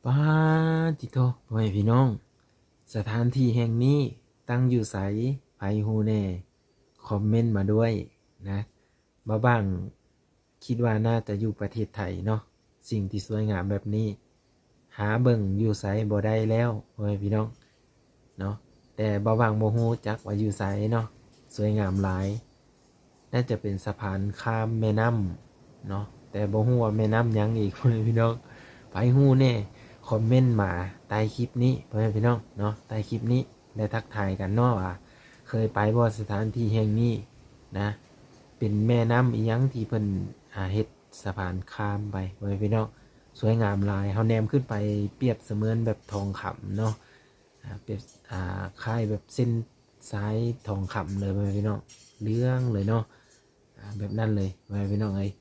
ປາດຕິໂທ ພໍ່ແມ່ພີ່ນ້ອງ, ສະຖານທີ່ແຫ່ງນີ້ຕັ້ງຢູ່ໃສ? ໃຜຮູ້ແດ່? ຄອມເມັນມາດ້ວຍນະ. ບ່າວບ່າງຄິດວ່າໜ້າຈະຢູ່ປະເທດໄທເນາະ, ສິ່ງທີ່ສວຍງາມແບບນີ້ຫາເບິ່ງຢູ່ໃສບໍ່ໄດ້ແລ້ວ ພໍ່ແມ່ພີ່ນ້ອງເນາະ. ແຕ່ບ່າວບ່າງບໍ່ຮູ້ຈັກວ່າຢູ່ໃສເນາະ, ສວຍງາມຫຼາຍ. ໜ້າຈະເປັນສະພານຂ້າມແມ່ນ້ຳເນາະ, ແຕ່ບໍ່ຮູ້ວ່າແມ່ນ້ຳຫຍັງອີກ ພໍ່ແມ່ພີ່ນ້ອງ. ໃຜຮູ້ແດ່ ຄອມເມັນມາໃຕ້ຄລິບນີ້ ພໍ່ແມ່ພີ່ນ້ອງເນາະ, ໃຕ້ຄລິບນີ້ ແລະ ທັກທາຍກັນເນາະວ່າ ເຄີຍໄປບໍ່ສະຖານທີ່ແຫ່ງນີ້ນະ. ເປັນແມ່ນ້ຳອີ່ຫຍັງທີ່ເພິ່ນ ອ່າ ເຮັດສະພານຂ້າມໄປ ພໍ່ແມ່ພີ່ນ້ອງ. ສວຍງາມຫຼາຍ, ເຮົາແນມຂຶ້ນໄປປຽບສະເໝືອນແບບທອງຄຳເນາະ, ອ່າ ປຽບ ອ່າ ຄ້າຍແບບເສັ້ນສາຍທອງຄຳເລີຍ ພໍ່ແມ່ພີ່ນ້ອງ, ເຫຼືອງເລີຍເນາະ, ອ່າ ແບບນັ້ນເລີຍ ພໍ່ແມ່ພີ່ນ້ອງເອີຍ.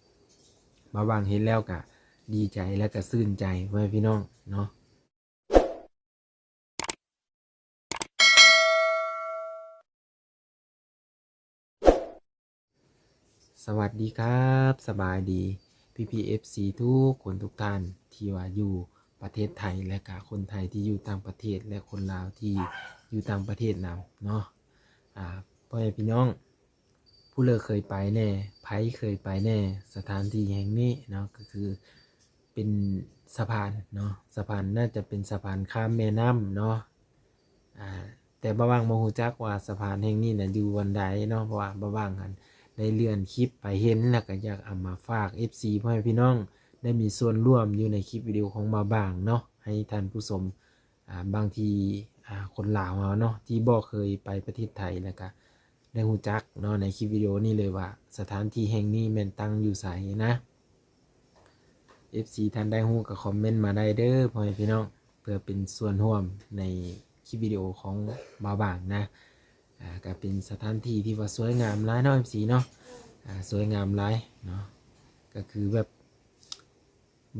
ບ່າວບ່າງເຫັນແລ້ວກະດີໃຈ ແລະ ກະຊື່ນໃຈ ພໍ່ແມ່ພີ່ນ້ອງເນາະ. ສະຫວັດດີຄັບ ສະບາຍດີ ພີ່ໆ ເອັຟຊີ ທຸກຄົນທຸກທ່ານທີ່ວ່າຢູ່ປະເທດໄທ ແລະ ກະຄົນໄທທີ່ຢູ່ຕ່າງປະເທດ ແລະ ຄົນລາວທີ່ຢູ່ຕ່າງປະເທດນຳເນາະ. ອ່າ ພໍ່ແມ່ພີ່ນ້ອງ ຜູ້ເລີເຄີຍໄປແດ່? ໃຜເຄີຍໄປແດ່? ສະຖານທີ່ແຫ່ງນີ້ເນາະ ກໍຄືເປັນສະພານເນາະ, ສະພານ ໜ້າຈະເປັນສະພານຂ້າມແມ່ນ້ຳເນາະ. ອ່າ ແຕ່ບ່າວບ່າງບໍ່ຮູ້ຈັກວ່າສະພານແຫ່ງນີ້ນະຢູ່ບ່ອນໃດເນາະ, ເພາະວ່າບ່າວບ່າງຫັ້ນໄດ້ເລື່ອນຄລິບໄປເຫັນ ແລ້ວກໍຢາກເອົາມາຝາກ ເອັຟຊີ ພໍ່ແມ່ພີ່ນ້ອງໄດ້ມີສ່ວນຮ່ວມຢູ່ໃນຄລິບວິດີໂອຂອງບ່າວບ່າງເນາະ, ໃຫ້ທ່ານຜູ້ຊົມ ອ່າ ບາງທີ ອ່າ ຄົນລາວເຮົາເນາະ ທີ່ບໍ່ເຄີຍໄປປະເທດໄທ ແລ້ວກະໄດ້ຮູ້ຈັກເນາະ ໃນຄລິບວິດີໂອນີ້ເລີຍວ່າ ສະຖານທີ່ແຫ່ງນີ້ແມ່ນຕັ້ງຢູ່ໃສນະ. ເອັຟຊີ ທ່ານໃດຮູ້ກໍຄອມເມັນມາໄດ້ເດີ ພໍ່ແມ່ພີ່ນ້ອງ, ເພື່ອເປັນສ່ວນຮ່ວມໃນຄລິບວິດີໂອຂອງບ່າວບ່າງນະ. ອ່າ ກໍເປັນສະຖານທີ່ທີ່ວ່າສວຍງາມຫຼາຍເນາະ ເອັຟຊີ ເນາະ, ອ່າ ສວຍງາມຫຼາຍເນາະ, ກໍຄືແບບ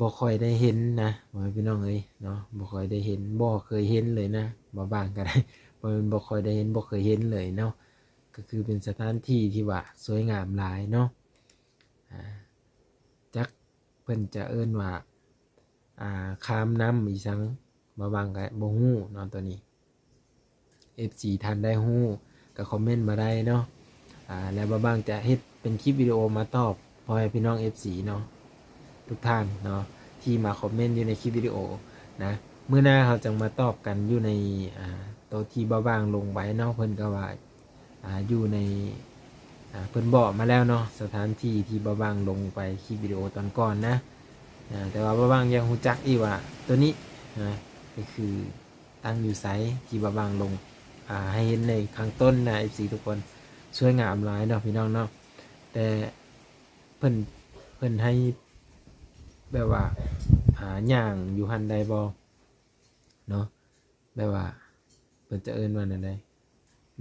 ບໍ່ຄ່ອຍໄດ້ເຫັນນະ ພໍ່ແມ່ພີ່ນ້ອງເອີຍເນາະ, ບໍ່ຄ່ອຍໄດ້ເຫັນ ບໍ່ເຄີຍເຫັນເລີຍນະ, ບ່າວບ່າງກໍໄດ້ ບໍ່ແມ່ນບໍ່ຄ່ອຍໄດ້ເຫັນ ບໍ່ເຄີຍເຫັນເລີຍເນາະ. ກໍຄືເປັນສະຖານທີ່ທີ່ວ່າສວຍງາມຫຼາຍເນາະ, ອ່າ ຈັກເພິ່ນຈະເອີ້ນວ່າ ອ່າ ຂ້າມນ້ຳອີ່ສັງ ບ່າວບ່າງກໍບໍ່ຮູ້ເນາະ ໂຕນີ້. ເອັຟຊີ ທ່ານໃດຮູ້ກໍຄອມເມັນມາໄດ້ເນາະ, ອ່າ ແລ້ວບ່າວບ່າງຈະເຮັດເປັນຄລິບວິດີໂອມາຕອບພໍ່ແມ່ພີ່ນ້ອງ ເອັຟຊີ ເນາະ ທຸກທ່ານເນາະ ທີ່ມາຄອມເມັນຢູ່ໃນຄລິບວິດີໂອນະ. ມື້ໜ້າເຮົາຈັ່ງມາຕອບກັນຢູ່ໃນ ອ່າ ໂຕທີ່ບ່າວບ່າງລົງໄປເນາະ, ເພິ່ນກໍວ່າ ອ່າ ຢູ່ໃນ ອ່າ ເພິ່ນບອກມາແລ້ວເນາະ ສະຖານທີ່ທີ່ບ່າວບ່າງລົງໄປຄລິບວິດີໂອຕອນກ່ອນນະ. ອ່າ ແຕ່ວ່າບ່າວບ່າງຢາກຮູ້ຈັກອີກວ່າໂຕນີ້ນະ ກໍຄື ຕັ້ງຢູ່ໃສ ທີ່ບ່າວບ່າງລົງ ອ່າ ໃຫ້ເຫັນໃນຂ້າງຕົ້ນນະ ເອັຟຊີ ທຸກຄົນ. ສວຍງາມຫຼາຍເນາະ ພີ່ນ້ອງເນາະ, ແຕ່ເພິ່ນ ເພິ່ນໃຫ້ແບບວ່າ ອ່າ ຍ່າງຢູ່ຫັ້ນໄດ້ບໍ່ເນາະ, ແບບວ່າເພິ່ນຈະເອີ້ນວ່າແນວໃດ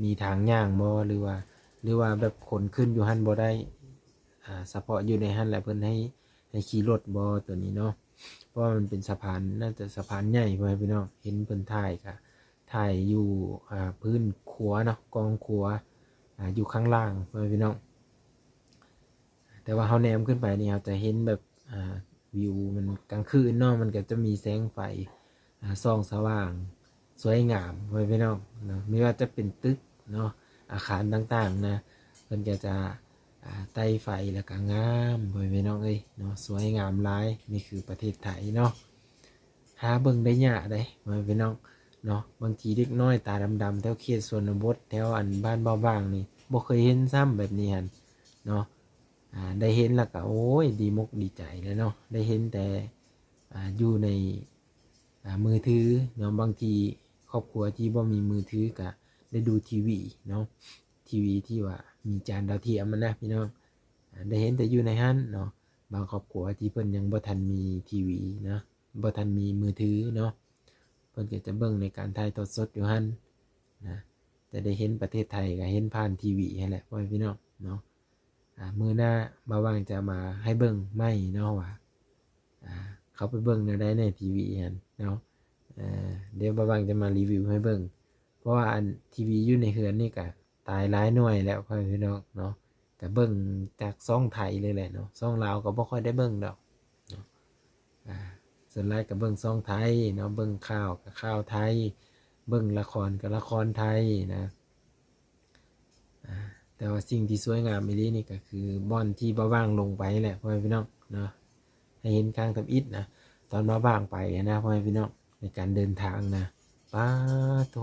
ມີທາງຍ່າງບໍ່ ຫຼືວ່າ ຫຼືວ່າແບບຄົນຂຶ້ນຢູ່ຫັ້ນບໍ່ໄດ້? ອ່າ ສະເພາະຢູ່ໃນຫັ້ນແຫຼະ ເພິ່ນໃຫ້ ໃຫ້ຂີ່ລົດບໍ່ ໂຕນີ້ເນາະ, ເພາະວ່າມັນເປັນສະພານ ໜ້າຈະສະພານໃຫຍ່ ພໍ່ແມ່ພີ່ນ້ອງ. ເຫັນເພິ່ນຖ່າຍກະຖ່າຍຢູ່ ອ່າ ພື້ນຂົວເນາະ ກອງຂົວ ອ່າ ຢູ່ຂ້າງລ່າງ ພໍ່ແມ່ພີ່ນ້ອງ. ແຕ່ວ່າເຮົາແນມຂຶ້ນໄປນີ້ ເຮົາຈະເຫັນແບບ ອ່າ ວິວມັນກາງຄືນເນາະ, ມັນກໍຈະມີແສງໄຟ ອ່າ ສ່ອງສະຫວ່າງ ສວຍງາມ ພໍ່ແມ່ພີ່ນ້ອງເນາະ, ບໍ່ວ່າຈະເປັນຕຶກເນາະ ອາຄານຕ່າງໆນະ ເພິ່ນກໍຈະ ອ່າ ໄຕ້ໄຟ ແລ້ວກໍງາມ ພໍ່ແມ່ພີ່ນ້ອງເອີຍເນາະ, ສວຍງາມຫຼາຍ. ນີ້ຄືປະເທດໄທເນາະ, ຫາເບິ່ງໄດ້ຍາກເດ້ ພໍ່ແມ່ພີ່ນ້ອງເນາະ. ບາງທີເດັກນ້ອຍຕາດຳໆ ແຖວເຂດຊົນນະບົດ ແຖວອັນບ້ານບ່າວບ່າງນີ້ ບໍ່ເຄີຍເຫັນຊ້ຳແບບນີ້ຫັ້ນເນາະ. ອ່າ ໄດ້ເຫັນແລ້ວກໍ ໂອ້ຍ ດີມົກດີໃຈແຫຼະເນາະ, ໄດ້ເຫັນແຕ່ ອ່າ ຢູ່ໃນ ອ່າ ມືຖືເນາະ. ບາງທີຄອບຄົວທີ່ບໍ່ມີມືຖືກໍໄດ້ດູທີວີເນາະ, ທີວີທີ່ວ່າມີຈານດາວທຽມຫັ້ນນະ ພີ່ນ້ອງ, ອ່າ ໄດ້ເຫັນແຕ່ຢູ່ໃນຫັ້ນເນາະ. ບາງຄອບຄົວທີ່ເພິ່ນຍັງບໍ່ທັນມີທີວີເນາະ, ບໍ່ທັນມີມືຖືເນາະ, ເພິ່ນກໍຈະເບິ່ງໃນການຖ່າຍທອດສົດຢູ່ຫັ້ນນະ. ຈະໄດ້ເຫັນປະເທດໄທກໍເຫັນຜ່ານທີວີຫັ້ນແຫຼະ ພໍ່ແມ່ພີ່ນ້ອງເນາະ. ອ່າ ມື້ໜ້າບ່າວບ່າງຈະມາໃຫ້ເບິ່ງໃໝ່ເນາະວ່າ ອ່າ ເຂົ້າໄປເບິ່ງແນວໃດໃນທີວີຫັ້ນເນາະ. ເອີ ດຽວບ່າວບ່າງຈະມາຣີວິວໃຫ້ເບິ່ງ, ເພາະວ່າອັນທີວີຢູ່ໃນເຮືອນນີ້ກະຕາຍຫຼາຍໜ່ວຍແລ້ວ ພໍ່ແມ່ພີ່ນ້ອງເນາະ, ກະເບິ່ງຈາກຊ່ອງໄທເລີຍແຫຼະເນາະ, ຊ່ອງລາວກໍບໍ່ຄ່ອຍໄດ້ເບິ່ງດອກເນາະ. ອ່າ ສ່ວນຫຼາຍກໍເບິ່ງຊ່ອງໄທເນາະ ເບິ່ງຂ່າວກໍຂ່າວໄທ ເບິ່ງລະຄອນກໍລະຄອນໄທນະ. ອ່າ ແຕ່ວ່າສິ່ງທີ່ສວຍງາມອີ່ຫຼີນີ້ກໍຄືບ່ອນທີ່ບ່າວບ່າງລົງໄປແຫຼະ ພໍ່ແມ່ພີ່ນ້ອງເນາະ ໃຫ້ເຫັນຂ້າງທຳອິດນະ ຕອນບ່າວບ່າງໄປນະ ພໍ່ແມ່ພີ່ນ້ອງ ໃນການເດີນທາງນະ ປາໂທ້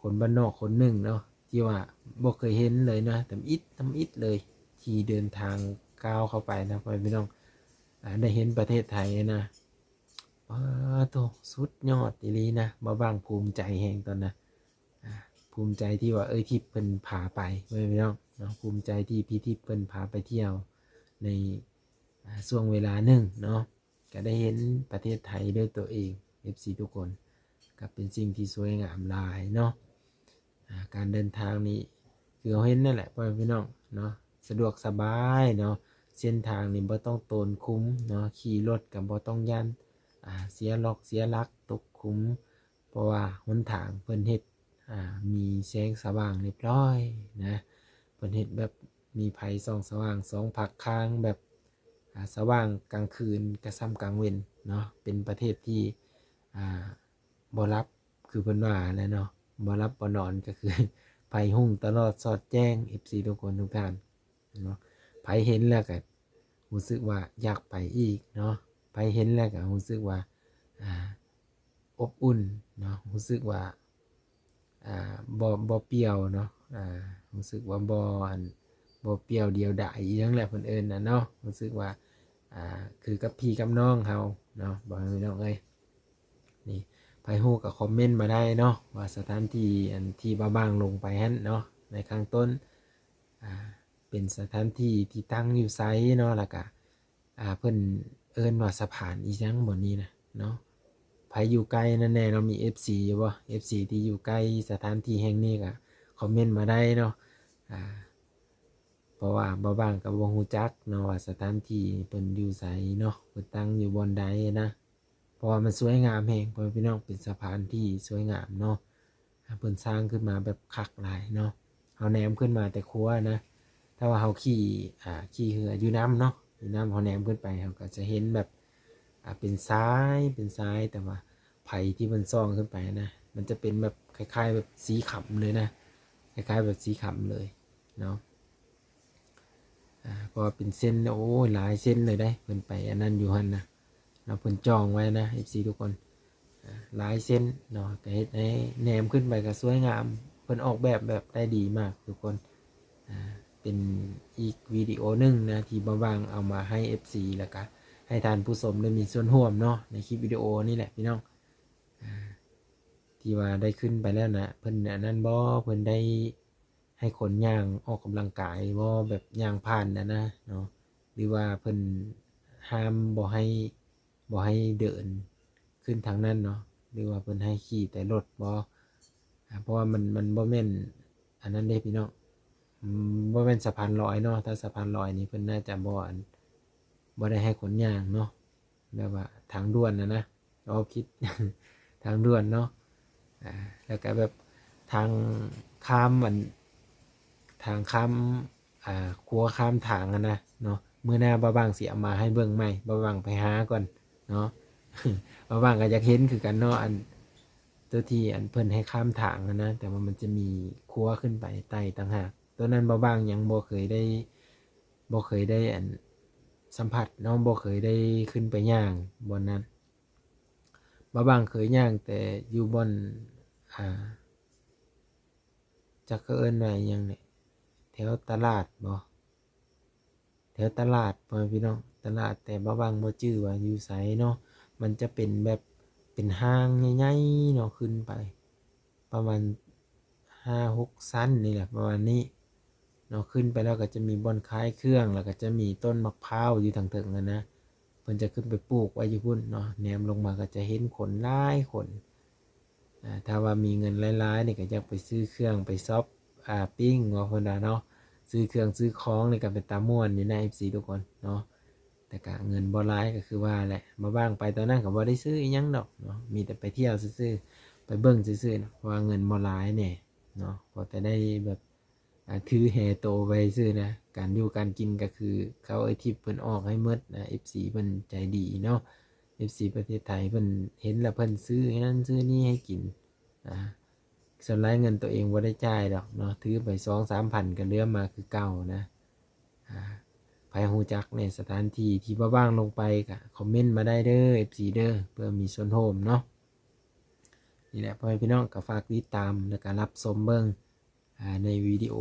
ຄົນບ້ານນອກຄົນໜຶ່ງເນາະ ທີ່ວ່າບໍ່ເຄີຍເຫັນເລີຍນະ ທຳອິດ ທຳອິດເລີຍ ທີ່ເດີນທາງກ້າວເຂົ້າໄປນະ ພໍ່ແມ່ພີ່ນ້ອງ ອ່າ ໄດ້ເຫັນປະເທດໄທນະ ປາໂທ້ ສຸດຍອດອີ່ຫຼີນະ ບ່າວບ່າງພູມໃຈແຮງຕອນນະ ອ່າ ພູມໃຈທີ່ວ່າເອື້ອຍທິບເພິ່ນພາໄປ ພໍ່ແມ່ພີ່ນ້ອງເນາະ ພູມໃຈທີ່ພີ່ທິບເພິ່ນພາໄປທ່ຽວໃນ ອ່າ ຊ່ວງເວລາໜຶ່ງເນາະ ກໍໄດ້ເຫັນປະເທດໄທດ້ວຍຕົວເອງ ເອັຟຊີ ທຸກຄົນ ກໍເປັນສິ່ງທີ່ສວຍງາມຫຼາຍເນາະ. ອ່າ ການເດີນທາງນີ້ຄືເຮົາເຫັນນັ້ນແຫຼະ ພໍ່ແມ່ພີ່ນ້ອງເນາະ ສະດວກສະບາຍເນາະ ເສັ້ນທາງນີ້ບໍ່ຕ້ອງໂຕນຄຸມເນາະ ຂີ່ລົດກໍບໍ່ຕ້ອງຢ້ານ ອ່າ ເສຍລັອກເສຍຫຼັກຕົກຂຸມ ເພາະວ່າຫົນທາງເພິ່ນເຮັດ ອ່າ ມີແສງສະຫວ່າງຮຽບຮ້ອຍນະ ເພິ່ນເຮັດແບບມີໄຟສ່ອງສະຫວ່າງສອງພາກຂ້າງ ແບບ ອ່າ ສະຫວ່າງກາງຄືນກະສ່ຳກາງເວັນເນາະ ເປັນປະເທດທີ່ ອ່າ ບໍ່ຫຼັບ ຄືເພິ່ນວ່າແຫຼະເນາະ ບໍ່ຫຼັບບໍ່ນອນ ກໍຄືໄຟຮຸ່ງຕະຫຼອດສອດແຈ້ງ ເອັຟຊີ ທຸກຄົນທຸກທ່ານເນາະ ໃຜເຫັນແລ້ວກໍຮູ້ສຶກວ່າຢາກໄປອີກເນາະ ໃຜເຫັນແລ້ວກໍຮູ້ສຶກວ່າ ອ່າ ອົບອຸ່ນເນາະ ຮູ້ສຶກວ່າ ອ່າ ບໍ່ ບໍ່ປ່ຽວເນາະ ອ່າ ຮູ້ສຶກວ່າບໍ່ ອັນ ບໍ່ປ່ຽວດຽວດາຍອີ່ຫຍັງແຫຼະ ເພິ່ນເອີ້ນນະເນາະ ຮູ້ສຶກວ່າ ອ່າ ຄືກັບພີ່ກັບນ້ອງເຮົາເນາະ ພໍ່ແມ່ພີ່ນ້ອງເອີຍ. ນີ້ ໃຜຮູ້ກໍຄອມເມັນມາໄດ້ເນາະ ວ່າສະຖານທີ່ ອັນ ທີ່ບ່າວບ່າງລົງໄປຫັ້ນເນາະ ໃນຂ້າງຕົ້ນ ອ່າ ເປັນສະຖານທີ່ທີ່ຕັ້ງຢູ່ໃສເນາະ ແລ້ວກະ ອ່າ ເພິ່ນເອີ້ນວ່າສະພານອີ່ຫຍັງບ່ອນນີ້ນະເນາະ ໃຜຢູ່ໃກ້ນັ້ນແດ່ເນາະ ມີເອັຟຊີຢູ່ບໍ່ ເອັຟຊີທີ່ຢູ່ໃກ້ສະຖານທີ່ແຫ່ງນີ້ກໍຄອມເມັນມາໄດ້ເນາະ ອ່າ ເພາະວ່າບ່າວບ່າງກໍບໍ່ຮູ້ຈັກເນາະວ່າສະຖານທີ່ເພິ່ນຢູ່ໃສເນາະ ເພິ່ນຕັ້ງຢູ່ບ່ອນໃດນະ. ເພາະວ່າມັນສວຍງາມແຮງ ພໍ່ແມ່ພີ່ນ້ອງ ເປັນສະຖານທີ່ສວຍງາມເນາະ ເພິ່ນສ້າງຂຶ້ນມາແບບຄັກຫຼາຍເນາະ ເຮົາແນມຂຶ້ນມາແຕ່ຂົວນະ ຖ້າວ່າເຮົາຂີ່ ອ່າ ຂີ່ເຮືອຢູ່ນ້ຳເນາະ ຢູ່ນ້ຳ ເຮົາແນມຂຶ້ນໄປ ເຮົາກໍຈະເຫັນແບບ ອ່າ ເປັນສາຍ ເປັນສາຍ ແຕ່ວ່າໄຟທີ່ເພິ່ນສ່ອງຂຶ້ນໄປນະ ມັນຈະເປັນແບບຄ້າຍໆແບບສີຂາວເລີຍນະ ຄ້າຍໆແບບສີຂາວເລີຍເນາະ. ອ່າ ເພາະວ່າເປັນເສັ້ນ ໂອ້ຍ ຫຼາຍເສັ້ນເລີຍເດ້ ເພິ່ນໄປອັນນັ້ນຢູ່ຫັ້ນນະເນາະ ເພິ່ນຈອງໄວ້ນະ ເອັຟຊີ ທຸກຄົນ ອ່າ ຫຼາຍເສັ້ນເນາະ ກໍເຮັດໃຫ້ແນມຂຶ້ນໄປກໍສວຍງາມ ເພິ່ນອອກແບບ ແບບໄດ້ດີມາກທຸກຄົນ ອ່າ ເປັນອີກວິດີໂອໜຶ່ງນະ ທີ່ບ່າວບ່າງເອົາມາໃຫ້ເອັຟຊີ ແລ້ວກະໃຫ້ທ່ານຜູ້ຊົມໄດ້ມີສ່ວນຮ່ວມເນາະ ໃນຄລິບວິດີໂອນີ້ແຫຼະພີ່ນ້ອງ ອ່າ ທີ່ວ່າໄດ້ຂຶ້ນໄປແລ້ວນະ ເພິ່ນອັນນັ້ນບໍ່ ເພິ່ນໄດ້ ໃຫ້ຄົນຍ່າງອອກກຳລັງກາຍບໍ່ ແບບຍ່າງຜ່ານນະນະເນາະ ຫຼືວ່າເພິ່ນຫ້າມບໍ່ໃຫ້ ບໍ່ໃຫ້ເດີນຂຶ້ນທາງນັ້ນເນາະ ຫຼືວ່າເພິ່ນໃຫ້ຂີ່ແຕ່ລົດບໍ່ ອ່າ ເພາະວ່າມັນ ມັນບໍ່ແມ່ນອັນນັ້ນເດ້ພີ່ນ້ອງ ອືມ ບໍ່ແມ່ນສະພານລອຍເນາະ ຖ້າສະພານລອຍນີ້ເພິ່ນໜ້າຈະບໍ່ ອັນ ບໍ່ໄດ້ໃຫ້ຄົນຍ່າງເນາະ ແບບວ່າທາງດ່ວນນະນະ ເວົ້າຜິດ ທາງດ່ວນເນາະ ອ່າ ແລ້ວກະແບບທາງຂ້າມ ອັນ ທາງຂ້າມ ອ່າ ຂົວຂ້າມທາງຫັ້ນນະເນາະ ມື້ໜ້າບ່າວບ່າງຊິເອົາມາໃຫ້ເບິ່ງໃໝ່ ບ່າວບ່າງໄປຫາກ່ອນເນາະ ບ່າວບ່າງກໍຢາກເຫັນຄືກັນເນາະ ອັນ ໂຕທີ່ ອັນ ເພິ່ນໃຫ້ຂ້າມທາງຫັ້ນນະ ແຕ່ວ່າມັນຈະມີຂົວຂຶ້ນໄປໄຕ່ຕ່າງຫາກ ໂຕນັ້ນບ່າວບ່າງຍັງບໍ່ເຄີຍໄດ້ ບໍ່ເຄີຍໄດ້ ອັນ ສຳຜັດເນາະ ບໍ່ເຄີຍໄດ້ຂຶ້ນໄປຍ່າງບ່ອນນັ້ນ ບ່າວບ່າງເຄີຍຍ່າງແຕ່ຢູ່ບ່ອນ ອ່າ ຈັກເຂົາເອີ້ນວ່າອີ່ຫຍັງນີ້ ແຖວຕະຫຼາດບໍ່ ແຖວຕະຫຼາດ ພໍ່ແມ່ພີ່ນ້ອງ ຕະຫຼາດ ແຕ່ບ່າວບ່າງບໍ່ຈື່ວ່າຢູ່ໃສເນາະ ມັນຈະເປັນແບບເປັນຮ່າງໃຫຍ່ໆເນາະ ຂຶ້ນໄປ ປະມານຫ້າຫົກຊັ້ນນີ້ແຫຼະ ປະມານນີ້ເນາະ ຂຶ້ນໄປແລ້ວກໍຈະມີບ່ອນຂາຍເຄື່ອງ ແລ້ວກໍຈະມີຕົ້ນໝາກພ້າວຢູ່ທາງເທິງຫັ້ນນະ ເພິ່ນຈະຂຶ້ນໄປປູກໄວ້ຢູ່ພຸ້ນເນາະ ແນມລົງມາກໍຈະເຫັນຄົນຫຼາຍຄົນ ອ່າ ຖ້າວ່າມີເງິນຫຼາຍໆນີ້ກໍຢາກໄປຊື້ເຄື່ອງໄປຊັອບ ອ່າ ປິ້ງ ວ່າເພິ່ນວ່າເນາະ ຊື້ເຄື່ອງຊື້ຂອງນີ້ກໍເປັນຕາມ່ວນຢູ່ນະ ເອັຟຊີ ທຸກຄົນເນາະ ແຕ່ກະເງິນບໍ່ຫຼາຍກໍຄືວ່າແຫຼະ ບ່າວບ່າງໄປຕອນນັ້ນກໍບໍ່ໄດ້ຊື້ອີ່ຫຍັງດອກເນາະ ມີແຕ່ໄປທ່ຽວຊື່ໆ ໄປເບິ່ງຊື່ໆເນາະ ເພາະວ່າເງິນບໍ່ຫຼາຍແນ່ເນາະ ພໍແຕ່ໄດ້ແບບ ອ່າ ຖືແຫໂຕໄປຊື່ນະ ການຢູ່ການກິນກໍຄືເຂົາເອື້ອຍທິບເພິ່ນອອກໃຫ້ໝົດນະ ເອັຟຊີ ເພິ່ນໃຈດີເນາະ ເອັຟຊີປະເທດໄທເພິ່ນເຫັນແລ້ວເພິ່ນຊື້ນັ້ນຊື້ນີ້ໃຫ້ກິນ. ອ່າ ສ່ວນຫຼາຍເງິນໂຕເອງບໍ່ໄດ້ຈ່າຍດອກເນາະ ຖືໄປສອງສາມພັນກໍເຫຼືອມາຄືເກົ່ານະ. ອ່າ ໃຜຮູ້ຈັກແດ່ສະຖານທີ່ທີ່ບ່າວບ່າງລົງໄປກໍຄອມເມັນມາໄດ້ເດີ ເອັຟຊີເດີ ເພື່ອມີສ່ວນຮ່ວມເນາະ. ນີ້ແຫຼະ ພໍ່ແມ່ພີ່ນ້ອງ ກໍຝາກຕິດຕາມ ແລ້ວກໍຮັບຊົມເບິ່ງ ອ່າ ໃນວິດີໂອ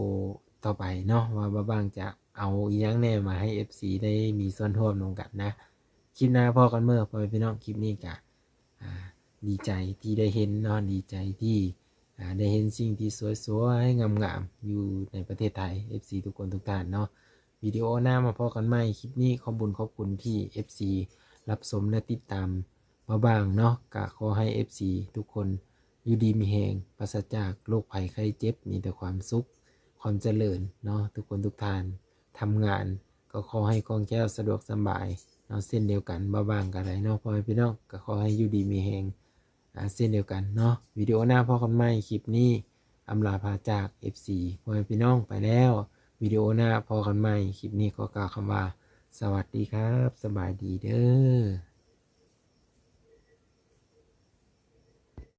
ຕໍ່ໄປເນາະ ວ່າບ່າວບ່າງຈະເອົາອີ່ຫຍັງແດ່ມາໃຫ້ເອັຟຊີໄດ້ມີສ່ວນຮ່ວມນຳກັນນະ. ຄລິບໜ້າພໍ້ກັນເດີ ພໍ່ແມ່ພີ່ນ້ອງ. ຄລິບນີ້ກະ ອ່າ ດີໃຈທີ່ໄດ້ເຫັນເນາະ ດີໃຈທີ່ ອ່າ ໄດ້ເຫັນສິ່ງທີ່ສວຍໆ ງາມໆ ຢູ່ໃນປະເທດໄທ ເອັຟຊີທຸກຄົນທຸກທ່ານເນາະ. ວິດີໂອໜ້າມາພໍ້ກັນໃໝ່. ຄລິບນີ້ຂອບບຸນຂອບຄຸນທີ່ເອັຟຊີຮັບຊົມ ແລະ ຕິດຕາມບ່າວບ່າງເນາະ. ກະຂໍໃຫ້ເອັຟຊີທຸກຄົນຢູ່ດີມີແຮງ ປາສະຈາກໂລກໄພໄຂ້ເຈັບ ມີແຕ່ຄວາມສຸກ ຄວາມຈະເລີນເນາະ ທຸກຄົນທຸກທ່ານ. ທຳງານກໍຂໍໃຫ້ຄ່ອງແຄ້ວສະດວກສະບາຍເນາະ ເຊັ່ນດຽວກັນ ບ່າວບ່າງກໍໄດ້ເນາະ ພໍ່ແມ່ພີ່ນ້ອງ ກໍຂໍໃຫ້ຢູ່ດີມີແຮງ ອ່າ ເຊັ່ນດຽວກັນເນາະ. ວິດີໂອໜ້າພໍ້ກັນໃໝ່. ຄລິບນີ້ອຳລາພາຈາກ ເອັຟຊີ ພໍ່ແມ່ພີ່ນ້ອງໄປແລ້ວ. ວິດີໂອໜ້າພໍ້ກັນໃໝ່. ຄລິບນີ້ຂໍກ່າວຄຳວ່າ ສະຫວັດດີຄັບ ສະບາຍດີເດີ.